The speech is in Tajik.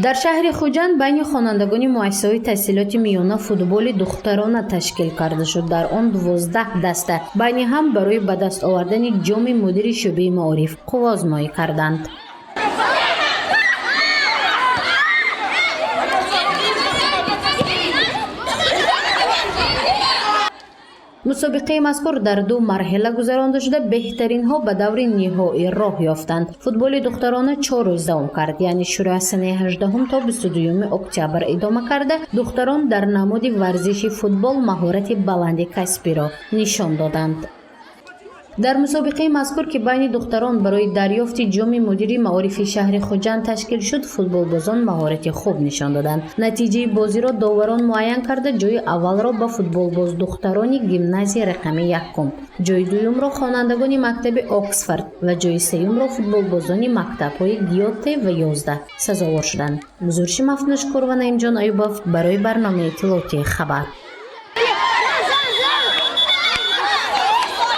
Дар шаҳри Хуҷанд байни хонандагони муассисаҳои таҳсилоти миёна футболи духтарона ташкил карда шуд. Дар он 12 даста байни ҳам барои ба даст овардани ҷоми мудири шӯъбаи маориф қувваозмоӣ карданд. Мусобиқаи мазкур дар ду марҳила гузаронда шуда, беҳтаринҳо ба даври ниҳоӣ роҳ ёфтанд. Футболи духтарона 4 рӯз давом кард, яъне шурӯъ аз санаи 18 то 22 октябр идома карда, духтарон дар намуди варзиши футбол маҳорати баланди касбиро нишон доданд. Дар мусобиқаи мазкур, ки байни духтарон барои дарёфти ҷоми мудири маорифи шаҳри Хуҷанд ташкил шуд, футболбозон маҳорати хуб нишон доданд. Натиҷаи бозиро доварон муайян карда, ҷои аввалро ба футболбоз духтарони гимназияи рақами якум, ҷои дуюмро хонандагони мактаби Оксфорд ва ҷои сеюмро футболбозони мактабҳои Гёте ва 11 сазовор шуданд. Гузориши Мафтунашукур ва Наимҷон Аюбов барои барномаи иттилоотии «Хабар».